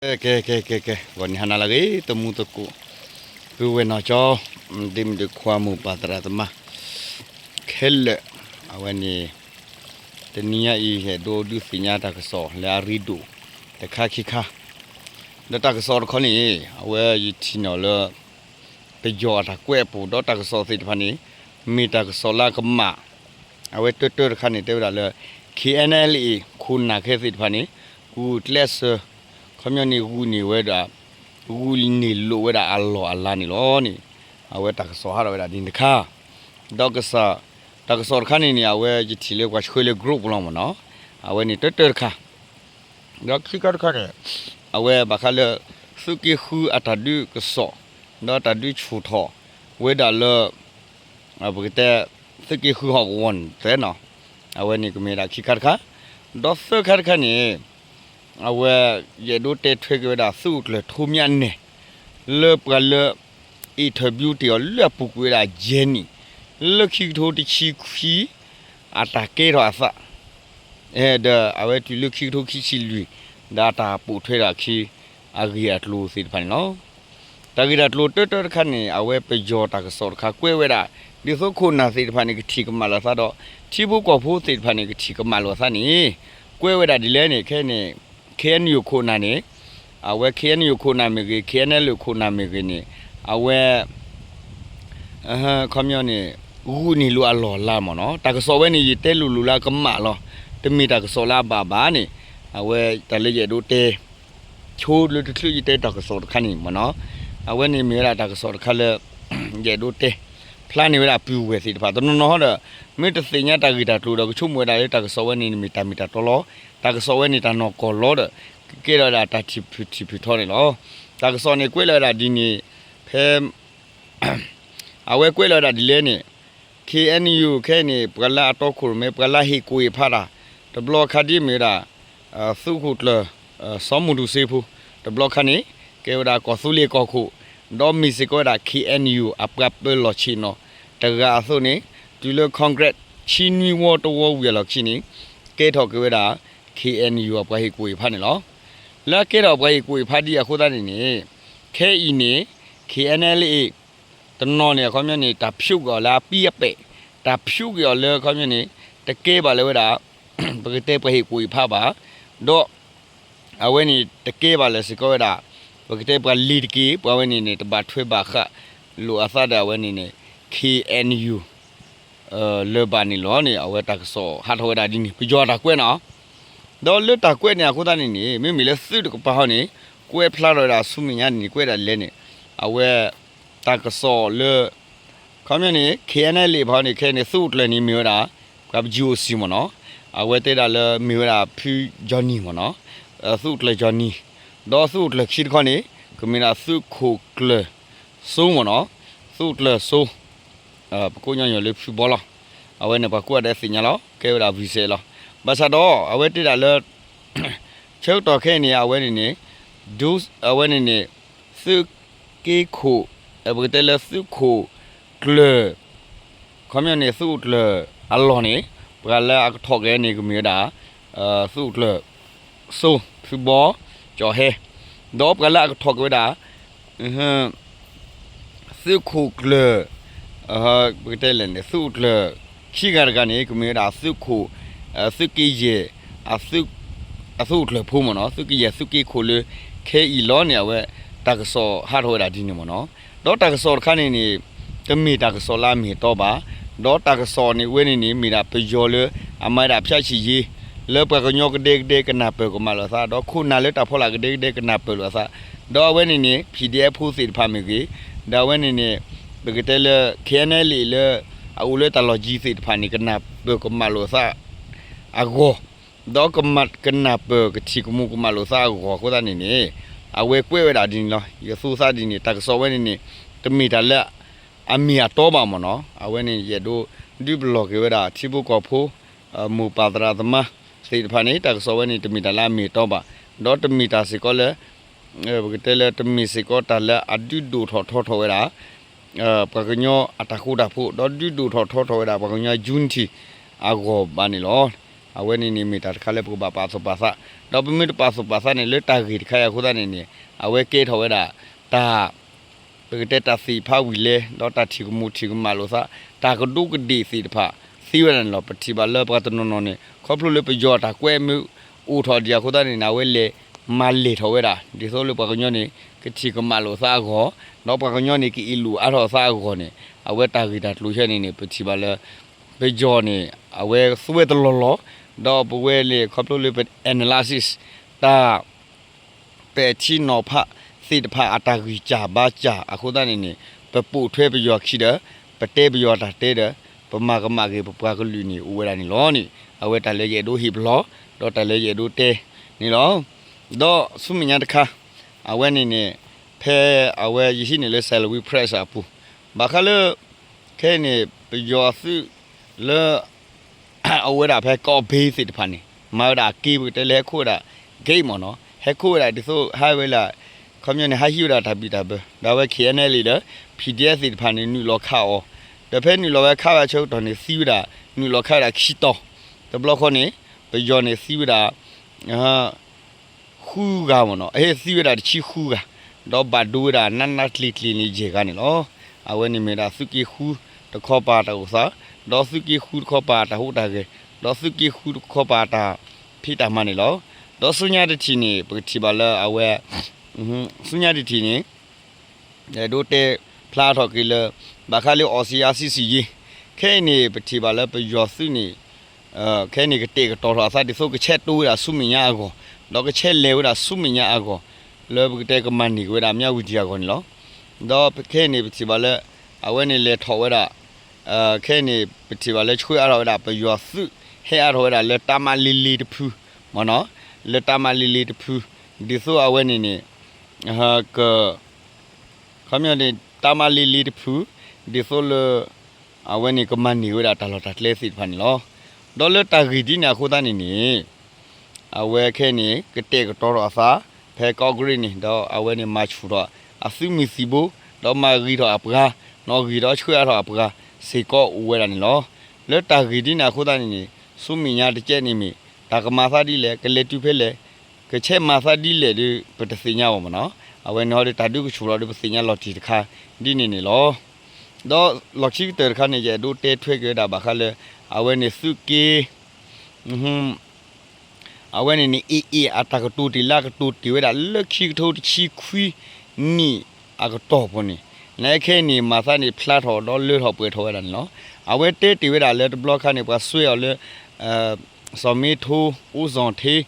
ကဲ ကဲ ကဲ ကဲ ကဲ ဂီၤနံၤဟါနၤလၢအဂ့ၤ သမူသကိး ပုၢ်ဝဲၢ်နီၢ်ကၠီ ဒ့မုၣ်ဒ့ခွါ မိၢ်ပၢ်သရၣ်သမါ ခဲလၢာ် အဝဲန့ၣ် တနံၤညါအံၤ ဟဲဒိဒုးသ့ၣ်ညါတၢ်ကစီၣ်လၢအရ့ဒိၣ် တခါခံခါ ဒီးတၢ်ကစီၣ်တခါန့ၣ် အဝဲယထံၣ်နီၣ်လၢ ပယီၤအတၢ်ကွဲးအပူၤ ဒီးတၢ်ကစီၣ်သ့ၣ်တဖၣ်န့ၣ် မ့ၢ်တၢ်ကစီၣ်လၢအကမၣ် အဝဲတၢတၢတခါန့ၣ် တဲဝဲဒၣ်လၢ K N L A ခိၣ်နၢ်ခဲသ့ၣ်တဖၣ်န့ၣ် ကူၣ်ကျဲးစၢး ခီပညီန့ၣ် ဂုာ်န့ၢ်ဝဲဒၣ် ဂုာ်န့ၢ်လိာ်ဝဲဒၣ်အလီၢ်အလၤန့ၣ်လီၤန့ၣ် အဝဲတၢ်ကစီၣ်ဟးထီၣ်ဝဲဒၣ်ဒ်န့ၣ်တခါ ဒီးကစၢ် တၢ်ကစီၣ်တခါန့ၣ်န့ၣ် အဝဲယထံၣ်လၢပှၤဆှၢလၢ group လီၤမ့ၢ်နီၤ အဝဲန့ၣ်တၢတၢတခါ ဒီးခံခါတခါန့ၣ် အဝဲဘၣ်ဃးလၢ သုးက့ဃုအတၢ်ဒုးကစီၣ် ဒီးတၢ်ဒုးဆူၣ်ထီၣ်ဝဲဒၣ်လၢ ပကတဲ သုးက့ဃုဟီၣ်ကဝီၤန့ၣ်သဲနီၤ အဝဲန့ၣ်ကမ့ၢ်ဒၣ်ခံခါတခါ ဒီးသၢခါတခါန့ၣ် အဝဲ ယအဲၣ်ဒိးတဲထွဲက့ၤဝဲဒၣ် သုးခိၣ်ကျၢၢ်ထိးမၠးနဲၣ် လၢပှၤလၢ interview တ့ၢ်အီၤလၢအပူၤကွံာ်ဝဲဒၣ်ယဲၢ်နံၣ် လၢခံကထိတဆံခွံ အတၢ်ကဲထီၣ်အသး ဒီးအဝဲတုၤလၢခံကထိခံဆံလွံၢ် ဒီးအတၢ်ပိာ်ထွဲဒၣ်ခံ အဂ့ၢ်အကျိၤသ့ၣ်တဖၣ်န့ၣ်လီၤ. တၢ်ဂ့ၢ်တၢ်ကျိၤတၢတၢတခါန့ၣ် အဝဲပယီၤတၢ်ကစီၣ်တခါကွဲးဝဲဒၣ် ဒ်သိးခိၣ်နၢ်သ့ၣ်တဖၣ်န့ၣ် ကထံၣ်ကမၣ်လိာ်သးဒီး ထံဖိကီၢ်ဖိသ့ၣ်တဖၣ်န့ၣ် ကထံၣ်ကမၣ်လိာ်သးန့ၣ် ကွဲးဝဲဒၣ်ဒ်လဲၣ်န့ၣ် ခဲအံၤန့ၣ် K N U ခိၣ်နၢ်န့ၣ် အဝဲ K N U ခိၣ်နၢ်မ့ၢ်ဂ့ၤ K N L A ခိၣ်နၢ်မ့ၢ်ဂ့ၤန့ၣ် အဝဲ ခီပညီန့ၣ် ဂုာ်န့ၢ်လိာ်အလီၢ်အလၤမ့ၢ်နီၤ တၢ်ကစီၣ်ဝဲန့ၣ် ယတဲလိၤလိၤလၢအကမၣ်လီၤ. တမ့ၢ်တၢ်ကစီၣ်လၢအဘၣ်ဘၣ်န့ၣ် အဝဲတၢ်လၢယအဲၣ်ဒိးတဲ ဆိလၢတချုးယတဲတၢ်ကစီၣ်တခါန့ၣ်မ့ၢ်နီၤ အဝဲန့ၣ်မ့ၢ်ဝဲဒၣ်တၢ်ကစီၣ်တခါလၢ ယအဲၣ်ဒိးတဲ ဖျါန့ၢ်ဝဲဒၣ်ပုၢ်ဝဲၢ်သ့ၣ်တဖၣ် တနီၤနီၤဟီဒီး မ့ၢ်တသ့ၣ်ညါတၢ်ဂ့ၢ်တၢ်ကျိၤဒီး ကဆိကမိၣ်ဝဲဒၣ်လၢတၢ်ကစီၣ်ဝဲန့ၣ် မ့ၢ်တၢ်မ့ၢ်တၢ်တီလီၤ. တၢ်ကစီၣ်ဝဲန့ၣ် တၢ်နီၢ်ကီၢ်လီၤဒီး ကကဲထီၣ်ဝဲဒၣ်တၢ်ထံၣ်ဖုၣ်ထံၣ်ဖုၣ်ထီန့ၣ်လီၤ. တၢ်ကစီၣ်န့ၣ်ကွဲးလီၤဝဲဒၣ်ဒ်န့ၣ် ဖဲ အဝဲကွဲးလီၤဝဲဒၣ်ဒ်လဲၣ်န့ၣ် K N U ခဲအံၤန့ၣ် ပှၤလၢအတီခိၣ်ရိၣ်မဲ ပှၤလၢဟ့ၣ်ကူၣ်ဟ့ၣ်ဖးတၢ် တဘျီခါဒ်မ့ၢ်ဝဲဒၣ် သုးခိၣ်ကျၢၢ် စီၤမူၤတူၤစ့ဖိ တဘျီခါန့ၣ် ကဲဝဲဒၣ်ကီၢ်သူလ့ၤကီၢ်ခိၣ် ဒီးမ့ၢ်စ့ၢ်ကီးဝဲဒၣ် K N U အပှၤပၢၤလီၢ်ဆ့ၣ်နီၤ တဂၤအသိးန့ၣ် တုၤလၢ Congress ဆံနွံဝီတဝီဝံၤအလီၢ်ခံန့ၣ် ကဲထီၣ်က့ၤဝဲဒၣ် K N U အပှၤဟ့ၣ်ကူၣ်ဟ့ၣ်ဖးန့ၣ်လီၤ. လၢအကဲထီၣ်ပှၤဟ့ၣ်ကူၣ်ဟ့ၣ်ဖးဒ်အဃိသတးန့ၣ်န့ၣ် ခဲအံၤန့ၣ် K N L A တနီၤန့ၣ် အခီပညီန့ၣ် တၢ်ဖျိက့ၤအီၤလၢအပံအပဲာ် တၢ်ဖျိက့ၤအီၤလၢအခီပညီန့ၣ် တကဲဘၣ်လၢၤဝဲဒၣ် ပကတဲပှၤဟ့ၣ်ကူၣ်ဟ့ၣ်ဖးဘၣ် ဒီး အဝဲန့ၣ်တကဲဘၣ်လၢၤစ့ၢ်ကီးဝဲဒၣ် ပကတဲပှၤလ့ၤတက့ၢ် ပှၤဝဲန့ၣ်န့ၣ် တဘၣ်ထွဲဘၣ်ဃးလိာ်အသးဒီးအဝဲန့ၣ်န့ၣ် K N U လၢၤဘၣ်န့ၣ်လီၤန့ၣ် အဝဲတၢ်ကစီၣ်ဟးထီၣ်ဝဲဒၣ်ဒ်န့ၣ် ပယီၤတၢ်ကွဲးနီၤ ဒီးလၢတၢ်ကွဲးန့ၣ်အဃိသတးန့ၣ်န့ၣ် မ့မ့ၢ်လၢသုးတကပၤဟီန့ၣ် ကွဲးဖျါထီၣ်ဝဲဒၣ်ဆူမဲာ်ညါန့ၣ် ကွဲးဒၣ်လဲၣ်န့ၣ် အဝဲ တၢ်ကစီၣ်လၢ ခီပညီန့ၣ် K N L A ဖီန့ၣ် ခဲအံၤန့ၣ် သုးခိၣ်ကျၢၢ်န့ၣ်မ့ၢ်ဝဲဒၣ် ပှၤ G O C မ့ၢ်နီၤ အဝဲတဲဒၣ်လၢမ့ၢ်ဝဲဒၣ်ဖု Johnny မ့ၢ်နီၤ သုးခိၣ်ကျၢၢ် Johnny ဒီးသုးခိၣ်ကျၢၢ်ခံတခီန့ၣ် ကမ့ၢ်ဒၣ်သုးခိၣ်ကျၢၢ်စိမ့ၢ်နီၤ သုးခိၣ်ကျၢၢ်စိ ပကိးညီညီလၢဖုဘီလီၤ အဝဲန့ၣ်ပှၤကိးဂၤဒဲးသ့ၣ်ညါလီၤ ကဲဝဲဒၣ် ဝံၤစဲး လီၤ ဘၣ်ဆၣ်ဒီး အဝဲတဲဒၣ်လၢ ဆၢကတီၢ်ခဲအံၤန့ၣ် အဝဲန့ၣ်န့ၣ် ဒု အဝဲန့ၣ်န့ၣ် သုးက့ခိၣ် ပကတဲလၢသုးခိၣ်ကျၢၢ် ခီပညီန့ၣ် သုးခိၣ်ကျၢၢ်အလီၢ်န့ၣ် ပှၤလၢအကထီၣ်က့ၤန့ၣ် ကမ့ၢ်ဝဲဒၣ် သုးခိၣ်ကျၢၢ်စိ ဖုဘီ ကၠီၤဟဲ ဒီးပှၤလၢအကထီၣ်က့ၤဝဲဒၣ် သုးခိၣ်ကျၢၢ် ပကတဲလဲၣ်န့ၣ် သုးခိၣ်ကျၢၢ်ခံဂၤတဂၤန့ၣ် ကမ့ၢ်ဝဲဒၣ်သုးခိၣ် သုးက့ယဲၢ် အသုးခိၣ်ကျၢၢ်ဖိမ့ၢ်နီၤ သုးက့ယဲၢ်သုးက့ခိၣ်လၢ ခဲအံၤလီၤန့ၣ် အဝဲ တၢ်ကစီၣ်ဟးထီၣ်ဝဲဒၣ်ဒ်န့ၣ်မ့ၢ်နီၤ ဒီးတၢ်ကစီၣ်တခါန့ၣ်န့ၣ် တမ့ၢ်တၢ်ကစီၣ်လၢအမ့ၢ်အတီဘၣ် ဒီးတၢ်ကစီၣ်န့ၣ်ဝဲန့ၣ်န့ၣ် မ့ၢ်ဒၣ်ပယီၤလၢ အမၤဒၣ်ဖၠးဆံၣ်ယ့ လၢပှၤကညီကဒဲကဒဲကနၢ်ပၢၢ်ကမၣ်လိာ်အသး ဒီးခိၣ်နၢ်လၢတၢ်ဖီလာ်ကဒဲကဒဲကနၢ်ပၢၢ်လိာ်အသး ဒီးအဝဲန့ၣ်န့ၣ် P D F ဖိသ့ၣ်တဖၣ်မ့ၢ်ဂ့ၤ ဒီးအဝဲန့ၣ်န့ၣ် ပကတဲလၢ K N L A လၢ အအိၣ်လၢတၢ်လီၢ်ကံၤသ့ၣ်တဖၣ်န့ၣ် ကနၢ်ပၢၢ်ကမၣ်လိာ်အသးအဂီၢ် ဒီးကမၣ် ကနၢ်ပၢၢ်ကထံၣ်ကမူၤကမၣ်လိာ်သးအဂီၢ်အဃိသတးန့ၣ်န့ၣ် အဝဲကွဲးဝဲဒၣ်ဒ်န့ၣ်လီၤ. ယသူသးဒ်န့ၣ် တၢ်ကစီၣ်ဝဲန့ၣ်န့ၣ် တမ့ၢ်တၢ်လၢ အမ့ၢ်အတီဘၣ်မ့ၢ်နီၤ. အဝဲန့ၣ် ယအဲၣ်ဒိးဒုးပလီၢ်က့ၤဝဲဒၣ် ထံဖိကီၢ်ဖိ မိၢ်ပၢ်သရၣ်သမါသ့ၣ်တဖၣ်န့ၣ် တၢ်ကစီၣ်ဝဲန့ၣ် တမ့ၢ်တၢ်လၢအမ့ၢ်အတီဘၣ်, ဒီးတမ့ၢ်တၢ်စ့ၢ်ကီးလၢ ပကတဲလၢတမ့ၢ်စ့ၢ်ကီးတၢ်လၢအဒုးဒိၣ်ထီၣ်ထီထီၣ်ဝဲဒၣ် ပှၤကညီအတၢ်ဃူတၢ်ဖိး, ဒီးဒုးဒိၣ်ထီၣ်ထီထီၣ်ဝဲဒၣ် ပှၤကညီ unity အဂီၢ်ဘၣ်န့ၣ်လီၤ. အဝဲန့ၣ်န့ၣ်မ့ၢ်တၢ်တခါလၢပကဘၣ်ပာ်သူၣ်ပာ်သး, ဒီးပမ့ၢ်တပာ်သူၣ်ပာ်သးန့ၣ် လၢတၢ်ဂ့ၢ်တခါအံၤအဃိသတးန့ၣ်န့ၣ် အဝဲကဲထီၣ်ဝဲဒၣ် တၢ် ပကတဲတၢ်သ့ၣ်ဖးဝံၤလဲၣ် ဒီးတၢ်ထံၣ်ကမူၣ်ထံၣ်ကမၣ်လိာ်သး တၢ်ကဒူးကဒ့ၣ်သ့ၣ်တဖၣ် သ့ဝဲဒၣ်န့ၣ်လီၤ. ပထံၣ်ဘၣ်လၢပှၤတနီၤနီၤန့ၣ် ခီဖျိလၢပယီၤတၢ်ကွဲမုာ်အိၣ်ထီၣ်ဒံးအဃိသတးန့ၣ်န့ၣ် အဝဲလဲၤမၤလဲၢ်ထီၣ်ဝဲဒၣ် ဒ်သိးလၢပှၤကညီန့ၣ် ကထံၣ်ကမၣ်လိာ်သးအဂီၢ်, ဒီးပှၤကညီန့ၣ် ကအ့ၣ်လိာ်အါထီၣ်သးအဂီၢ်န့ၣ် အဝဲတၢ်ဂ့ၢ်တၢ်ကျိၤခဲအံၤန့ၣ်န့ၣ် ပထံၣ်ဘၣ်လၢ ပယီၤန့ၣ် အဝဲသွဲတလီၢ်လီၢ်, ဒီးပဝဲန့ၣ် ခီဖျိလၢပ analysis တၢ် ပဲာ်ထံနီၤဖးသ့ၣ်တဖၣ်အတၢ်ဂံၢ်စၢ်ဘါစၢ်အဃိသတးန့ၣ်န့ၣ် ပပိာ်ထွဲပယီၤခံဒီး ပတဲပယီၤတၢ်တဲဒီး ပမၤကမၣ်က့ၤပပှၤကလုာ်န့ၣ် အိၣ်ဝဲဒၣ်န့ၣ်လီၤန့ၣ် အဝဲတၢ်လၢယအဲၣ်ဒိးဟ့ၣ်ပလီၢ် ဒီးတၢ်လၢယအဲၣ်ဒိးတဲန့ၣ်လီၤ. ဒီးဆူမဲာ်ညါတခါ အဝဲန့ၣ်န့ၣ် ဖဲအဝဲယဟံးန့ၢ်လၢ Salween Press အပူၤ ဘၣ်ဃးလၢ ခဲအံၤန့ၣ် ပယီၤသုးလၢ အဝဲဒၣ်ဖဲကီၢ်ဘ့သ့ၣ်တဖၣ်န့ၣ် မၤဝဲဒၣ်အက့ ပကတဲလၢဟဲခိၣ်ဝဲဒၣ် gate မ့ၢ်နီၤ ဟဲခိၣ်ဝဲဒၣ်ဒ်သိးဟးဝဲလၢ ခီပညီန့ၣ် ဟးဟံးဝဲဒၣ်တၢ်ဘံၣ်တၢ်ဘၢ ဒီးအဝဲ K N L A ဒီး P D F သ့ၣ်တဖၣ်န့ၣ် နုာ်လီၤခးအီၤ, ဒီးဖဲနုာ်လီၤဝဲခးဝဲအဆၢကတီၢ်န့ၣ် သံဝဲဒၣ် နုာ်လီၤခးဝဲဒၣ်ခံတီၤ, တဘျီဃီန့ၣ် ပယီၤန့ၣ်သံဝဲဒၣ် ဃုဂၤမ့ၢ်နီၤ, အဟဲသံဝဲဒၣ်တဆံဃုဂၤ, ဒီးဘၣ်ဒိဝဲဒၣ်နးနးကျံၤကျံၤန့ၣ်ယဲၢ်ဂၤန့ၣ်လီၤ. အဝဲန့ၣ်မ့ၢ်ဝဲဒၣ်သုးက့ဃုတခီပၤတၢ်အိၣ်သး, ဒီးသုးက့ဃုတခီပၤတၢ်ဟူးတၢ်ဂဲၤ, ဒီးသုးက့ဃုတခီပၤတၢ်ဖံးတၢ်မၤန့ၣ်လီၤ. ဒီးဆူညါတထံၣ်န့ၣ် ပကထံၣ်ဘၣ်လၢအဝဲ ဆူညါတထံၣ်န့ၣ် အဲၣ်ဒိးတဲဖျါထီၣ်က့ၤလၢ ဘၣ်ဃးလၢ Aussie R C C ယ့ ခဲအံၤန့ၣ် ပထံၣ်ဘၣ်လၢပယီၤသုးန့ၣ် ခဲအံၤန့ၣ် ကတဲာ်ကတီၤထီၣ်အသးဒ်သိးကဆဲးတိဝဲဒၣ်ဆူမဲာ်ညါအဂီၢ်, ဒီးကဆဲးလဲၤဝဲဒၣ်ဆူမဲာ်ညါအဂီၢ်, လၢပကတဲကမၤန့ၢ်က့ၤဝဲဒၣ် မြဝတီ အဂီၢ်န့ၣ်လီၤ. ဒီးခဲအံၤန့ၣ် ပထံၣ်ဘၣ်လၢ အဝဲန့ၣ်လဲၤထီၣ်ဝဲဒၣ် ခဲအံၤန့ၣ် ပထံၣ်ဘၣ်လၢဆှၢအါထီၣ်ဝဲဒၣ်ပယီၤသုး ဟဲအါထီၣ်ဝဲဒၣ်လၢတၢ်မၤလ့ၤလ့ၤတဖု မ့ၢ်နီၤ, လၢတၢ်မၤလ့ၤလ့ၤတဖု ဒ်သိးအဝဲန့ၣ်န့ၣ် က ခီပညီန့ၣ် တၢ်မၤလ့ၤလ့ၤတဖု ဒ်သိးလၢ အဝဲန့ၣ်ကမၤန့ၢ်ဝဲဒၣ်တၢ်လီၢ်တၢ်ကျဲသ့ၣ်တဖၣ်န့ၣ်လီၤ. ဒီးလၢတၢ်ဂ့ၢ်ဒ်န့ၣ်အဃိသတးန့ၣ်န့ၣ် အဝဲခဲအံၤန့ၣ် ကတဲာ်ကတီၤထီၣ်အသး ဖဲကီၢ်ကရ့ၣ်န့ၣ် ဒီးအဝဲန့ၣ်မၤဆူၣ်ထီၣ်အသုးမုၢ်သံၣ်ဘိ ဒီးမၤဂ့ၤထီၣ်အပှၤ နီၣ်ဂံၢ်ဒီးဆှၢအါထီၣ်အပှၤစ့ၢ်ကီးအိၣ်ဝဲဒၣ်န့ၣ်လီၤ. လၢတၢ်ဂ့ၢ်ဒ်န့ၣ်အဃိသတးန့ၣ်န့ၣ် ဆူမဲာ်ညါတကဲန့ၣ်မ့ၢ် တၢ်ကမၤသးဒ်လဲၣ် ကလဲၤတုၤဖဲလဲၣ် ကဆဲးမၤသးဒ်လဲၣ်ဒီး ပတသ့ၣ်ညါဘၣ်မ့ၢ်နီၤ. အဝဲန့ၣ်ဟီဒီးတၢ်ဒုးကဆူၣ်ထီၣ်ဒီးပသ့ၣ်ညါလီၤတံၢ်တခါဒ်န့ၣ်န့ၣ်လီၤ. ဒီးလီၢ်ခံကတၢၢ်တခါန့ၣ် ယအဲၣ်ဒိးတဲထွဲက့ၤဝဲဒၣ်ဘၣ်ဃးလၢ အဝဲန့ၣ်သုးက့ အဝဲန့ၣ်န့ၣ် AA အတၢ်ကတိၤတ့ၢ်လၢအကတိၤတ့ၢ်ဝဲဒၣ်လၢ ခံကထိတဆံခွံနံၣ်အကတီၢ်ဖိန့ၣ် နခဲအံၤန့ၣ် မၤသးန့ၣ်ဖျါထီၣ်ဒီးလၢထီၣ်ပှဲၤထီၣ်ဝဲဒၣ်န့ၣ်လီၤ. အဝဲတဲတ့ၢ်ဝဲဒၣ်လၢတဘျီခါန့ၣ် ပှၤစွဲအီၤလၢ စီၤမ့ထိ ဦးဇော်ဌေး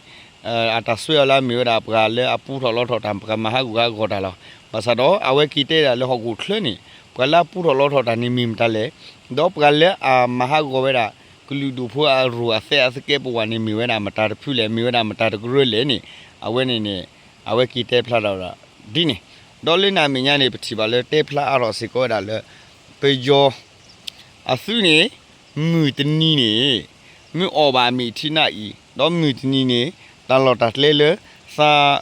အတၢ်စွဲအီၤလၢအမ့ၢ်ဝဲဒၣ်ပှၤလၢအပူထီၣ်လီထီၣ်တၢ် ပှၤမၤဟးဂူာ်ဟးဂီၤတၢ်လီၤ. ဘၣ်ဆၣ်ဒီးအဝဲက့ၤတဲဒၣ်လၢဟီၣ်ခိၣ်ချၢန့ၣ် ပှၤလၢအပူထီၣ်လီထီၣ်တၢ်န့ၣ်မ့ၢ်မတၤလဲၣ်, ဒီးပှၤလၢအမၤဟးဂီၤဝဲဒၣ် ကလုာ်ဒူၣ်ဖိအရိၣ်အသဲအသကဲးပဝးန့ၣ်မ့ၢ်ဝဲဒၣ်မတၤတဖုလဲၣ်, မ့ၢ်ဝဲဒၣ်မတၤတကရၢလဲၣ်န့ၣ် အဝဲန့ၣ်န့ၣ် အဝဲက့ၤတဲဖျါထီၣ်ဝဲဒၣ်ဒ်န့ၣ်, ဒီးလၢနၤမဲာ်ညါန့ၣ် ပထံၣ်ဘၣ်လၢတဲဖျါအါထီၣ်စ့ၢ်ကီးဝဲဒၣ်လၢ ပယီၤ အသုးန့ၣ် မုၢ်တနံၤန့ၣ် မ့ၢ်အီၣ်ဘၣ်မ့ၢ်ထံနၢ်အံၤ ဒီးမုၢ်တနံၤန့ၣ် တၢ်လီၢ်တၢ်ကျဲလၢ သး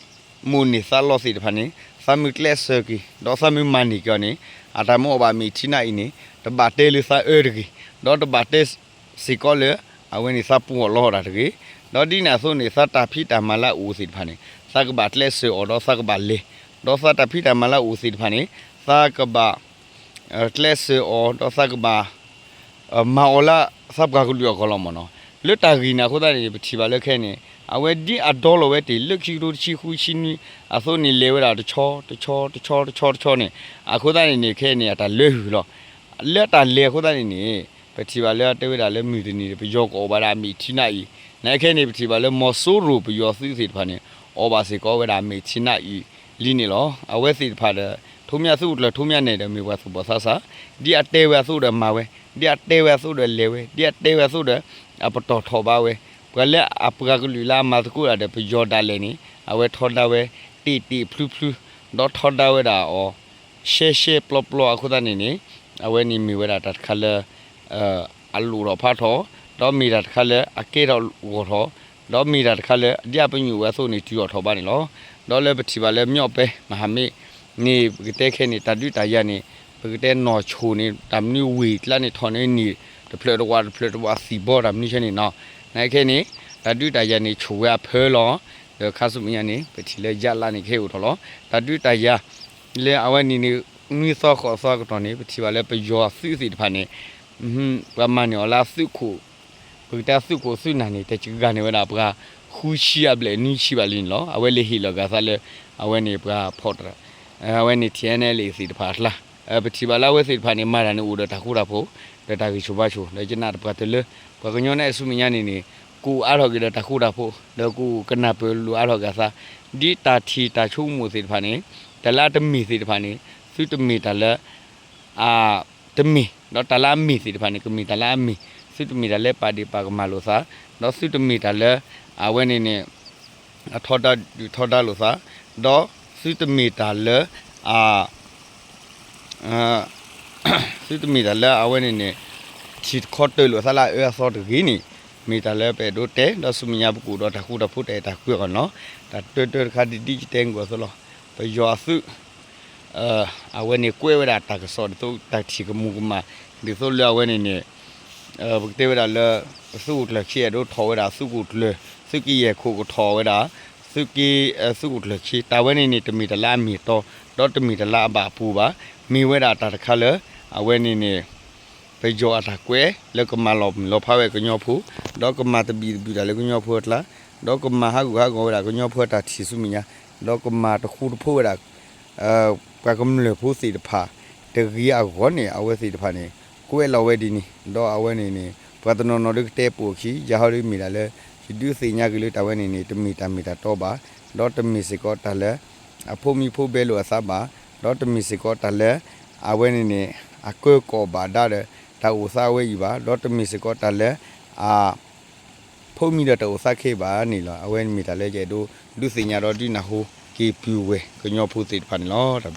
မိၣ်န့ၢ်သးလီသ့ၣ်တဖၣ်န့ၣ် သးမုၢ်ကျဲးစၢးက့ၤ ဒီးသးမုၢ်မၤန့ၢ်က့ၤအီၤန့ၣ် အတၢ်မ့ၢ်အီၣ်ဘၣ်မ့ၢ်ထံနၢ်အံၤန့ၣ် တဘၣ်တဲလၢသးအၢတဂ့ၤ, ဒီးတဘၣ်တဲ စ့ၢ်ကီးလၢ အဝဲန့ၣ်သးပူထီၣ်လီထီၣ်တၢ်တဂ့ၤ, ဒီးဒ်န့ၣ်အသိးန့ၣ် သးတၢ်ဖံးတၢ်မၤလၢအအိၣ်သ့ၣ်တဖၣ်န့ၣ် သးကဘၣ်ကျဲးစၢးအီၤဒီးသးကဘၣ်လဲၤ, ဒီးသးတၢ်ဖံးတၢ်မၤလၢအအိၣ်သ့ၣ်တဖၣ်န့ၣ် သးကဘၣ် ကျဲးစၢးအီၤ ဒီးသးကဘၣ် မၤအီၤလၢသးပှၤကလုာ်အဂီၢ်လီၤမ့ၢ်နီၤ. လၢတၢ်ဂ့ၢ်န့ၣ်အဃိသတးန့ၣ် ပထံၣ်ဘၣ်လၢခဲအံၤန့ၣ် အဝဲဒ်အဒီလီၤဝဲတ့ၢ်လၢခံကထိတဆံဃုဆံနွံအသိးန့ၣ် လဲၤဝဲဒၣ်တဆီ တဆီ တဆီ တဆီ တဆီန့ၣ် အဃိသတးန့ၣ်န့ၣ် ခဲအံၤန့ၣ် အတၢ်လၢဟုၣ်လီၤ. လၢအတၢ်လဲၤအဃိသတးန့ၣ်န့ၣ် ပထံၣ်ဘၣ်လၢအတဲဝဲဒၣ်လၢမုၢ်တနံၤန့ၣ် ပယီၤကအီၣ်ဘၣ်ဒၣ်မ့ၢ်ထံနၢ်အံၤ, နခဲအံၤန့ၣ် ပထံၣ်ဘၣ်လၢမီၤစိရိၤပယီၤသုးသ့ၣ်တဖၣ်န့ၣ် အီၣ်ဘၣ်စ့ၢ်ကီးဝဲဒၣ်မ့ၢ်ထံနၢ်အံၤလံန့ၣ်လီၤ. အဝဲသ့ၣ်တဖၣ်ဒီး ထိးမၠၣ်သူၣ်အိၣ်ကျၢၤ ထိးမၠၣ်နဲၣ်ဒီးမ့ၢ်ပှၤသူၣ်ဘီၣ်သးစၢ်, ဒ်အတဲဝဲအသိးဒီးမၤဝဲ, ဒ်အတဲဝဲအသိးဒီးလဲၤဝဲ, ဒ်အတဲဝဲအသိးဒီး အပတီၢ်ထီၣ်ဘၣ်ဝဲ, ပှၤလၢအပှၤကလုာ်လၢအမၤသကိးတၢ်ဒီးပယီၤဒၣ်လဲာ်န့ၣ် အဝဲထီဒါဝဲ တ့ၢ်တ့ၢ်ဖျုဖျု ဒီးထီဒါဝဲဒၣ်အီၤ ရှဲရှဲပျီပျီအဃိသတးန့ၣ်န့ၣ် အဝဲန့ၣ်မ့ၢ်ဝဲဒၣ်တၢ်တခါလၢ အလိၣ်ထီၣ်ဖးထီၣ်, ဒီးမ့ၢ်တၢ်တခါလၢအကဲထီၣ်ဂီၢ်ထီၣ်, ဒီးမ့ၢ်တၢ်တခါလၢဒ်အပညိၣ်ဝဲအသိးန့ၣ် တုၤအီၣ်ထီၣ်ဘၣ်န့ၣ်လီၤ. ဒီးလၢပထံၣ်ဘၣ်လၢ မြောက်ပိုင်းမဟာမိတ် န့ၣ် ပကတဲခဲန့ၣ် တၢ်ဒုးတၢ်ယၤန့ၣ် ပကတဲနီၢ်ဆိၣ်န့ၣ် တၢ်မနုၤဝ့ၢ်ကျါန့ၣ် ထီၣ်န့ၢ်န့ၣ် တဖျၢၣ်တဝး တဖျၢၣ်တဝးသံၣ်ဘီတၢ်မနုၤဆဲန့ၣ်နီၤ နခဲန့ၣ် တၢ်ဒုးတၢ်ယၤန့ၣ် ဆိၣ်ဝဲအဖၢလီၤ. ဒီးခါဆူမဲာ်ညါန့ၣ် ပထံၣ်လၢယၢ်လါန့ၣ် ကဟဲအိၣ်ထီၣ်လီၤ. တၢ်ဒုးတၢ်ယၤ လၢအဝဲန့ၣ်န့ၣ် နွံသီဃိးသီအကတီၢ်န့ၣ် ပထံၣ်ဘၣ်လၢပယီၤအသုးသ့ၣ်တဖၣ်န့ၣ် ပှၤမၤန့ၢ်အီၤလၢသုးခိၣ် ပကတဲသုးခိၣ်သုးနၢ်န့ၣ် တစှၤန့ၢ်ဝဲဒၣ်ပှၤ ဃုဆံအဘျဲၣ်နွံဆံဘၣ်လံန့ၣ်လီၤ. အဝဲလဲၤဟ့ၣ်လီၤဂာ်သးလၢ အဝဲန့ၣ်ပှၤဖီၣ် အဝဲန့ၣ် ထံၣ်အဲၣ်နဲၣ်လၢသ့ၣ်တဖၣ်အကျါ ပထံၣ်ဘၣ်လၢအဝဲသ့ၣ်တဖၣ်န့ၣ် မၤတၢ်န့ၣ်အိၣ်ဒီးတၢ်ဃူတၢ်ဖိး ဒီးတၢ်ဂံၢ်ဆူၣ်ဘါဆူၣ် ဒီးယနာ်တပှၢ်တၢၢ်လၢ ပှၤကညီန့ၣ်ဆူမဲာ်ညါန့ၣ်န့ၣ် ကအိၣ်အါထီၣ်က့ၤဒီးတၢ်ဃူတၢ်ဖိး ဒီးကအိၣ်ကနၢ်ပၢၢ်လိာ်အါထီၣ်က့ၤအသး ဒ်တၢ်ထံၣ်တၢ်ဆိကမိၣ်သ့ၣ်တဖၣ်န့ၣ် တၢ်လၢအတမ့ၢ်သ့ၣ်တဖၣ်န့ၣ် သုတမ့ၢ်တၢ်လၢ အတမ့ၢ် ဒီးတၢ်လၢအမ့ၢ်သ့ၣ်တဖၣ်န့ၣ် ကမ့ၢ်တၢ်လၢအမ့ၢ်, သုတမ့ၢ်တၢ်လၢပာ်ဒ့ၣ်ပာ်ကမၣ်လိာ်သး, ဒီးသုတမ့ၢ်တၢ်လၢ အဝဲန့ၣ်န့ၣ် အထီဒါဒုၣ်ထီဒါလိာ်သး, ဒီးသုတမ့ၢ်တၢ်လၢ သုတမ့ၢ်တၢ်လၢအဝဲန့ၣ်န့ၣ် ထံၣ်တခီတၢၢ်လိာ်သးလၢအအၢအသီတဂ့ၤန့ၣ် မ့ၢ်တၢ်လၢပအဲၣ်ဒိးတဲ ဒီးဆူမဲာ်ညါပကအိၣ်ဒီးတၢ်ဃူတၢ်ဖိးတၢ်အဲၣ်တၢ်ကွံအဂီၢ်န့ၣ်လီၤ. တၢ်တၢတၢတခါဒ်ဒ်ယတဲနကွၢ်အသိးလီၤ. ပယီၤအသုး အဝဲန့ၣ်ကွဲးဝဲဒၣ်တၢ်ကစီၣ်ဒ်သိး တၢ်ထံၣ်ကမူၤကမၣ် ဒ်သိးလၢအဝဲန့ၣ်န့ၣ် ပကတဲဝဲဒၣ်လၢ သုးခိၣ်ကျၢၢ်ခ့အဲၣ်ဒိးထီၣ်ဝဲဒၣ်သုးခိၣ်ကျၢၢ်, သုးက့ယဲၢ်ခိၣ်ကထီၣ်ဝဲဒၣ် သုးက့ သုးခိၣ်ကျၢၢ်ခ့ တၢ်ဝဲန့ၣ်န့ၣ် တမ့ၢ်တၢ်လၢအမ့ၢ်အတီ ဒီးတမ့ၢ်တၢ်လၢအဘၣ်အပူၤဘၣ်. မ့ၢ်ဝဲဒၣ်တၢ်တခါလၢ အဝဲန့ၣ်န့ၣ် ပယီၤအတၢ်ကွဲးလၢကမၤလီၤမုၢ်လီၤဖးဝဲကညီဖိ, ဒီးကမၤသဘံၣ်သဘုၣ်တၢ်လၢကညီဖိအကျါ, ဒီးကမၤဟးဂူာ်ဟးဂီၤဝဲဒၣ်ကညီဖိအတၢ်ထံၣ်ဆူမဲာ်ညါ, ဒီးကမၤတဃူတဖိးဝဲဒၣ် ပှၤကမျၢၢ်ဖိသ့ၣ်တဖၣ်တဂ့ၤအဂီၢ်န့ၣ် အဝဲသ့ၣ်တဖၣ်န့ၣ် ကွဲးလီၤဝဲဒ်န့ၣ်, ဒီးအဝဲန့ၣ်န့ၣ် ပှၤတနီၤနီၤဒုးကတဲပိာ်အခံ ယၤဟီဒ်မ့ၢ်ဒၣ်လၢ ယဒုးသ့ၣ်ညါက့ၤလၢတၢ်ဝဲန့ၣ်န့ၣ် တမ့ၢ်တၢ်မ့ၢ်တၢ်တီဘၣ်, ဒီးတမ့ၢ်စ့ၢ်ကီးတၢ်လၢ အဖိမံၤဖိဘဲလိာ်အသးဘၣ်, ဒီးတမ့ၢ်စ့ၢ်ကီးတၢ်လၢ အဝဲန့ၣ်န့ၣ် အကၢကီၢ်ဘၣ်ဒါဒီး တၢ်အိၣ်သးဝဲအံၤဘၣ်, ဒီးတမ့ၢ်စ့ၢ်ကီးတၢ်လၢ အ ဖိမံၤဒီးတၢ်အိၣ်သးခဲအံၤဘၣ်န့ၣ်လီၤ. အဝဲမ့ၢ်တၢ်လၢယအဲၣ်ဒိးဒုးသ့ၣ်ညါဒီးဒုးနၢ်ဟူက့ၤပုၢ်ဝဲၢ်ကညီဖိသ့ၣ်တဖၣ်န့ၣ်လီၤ.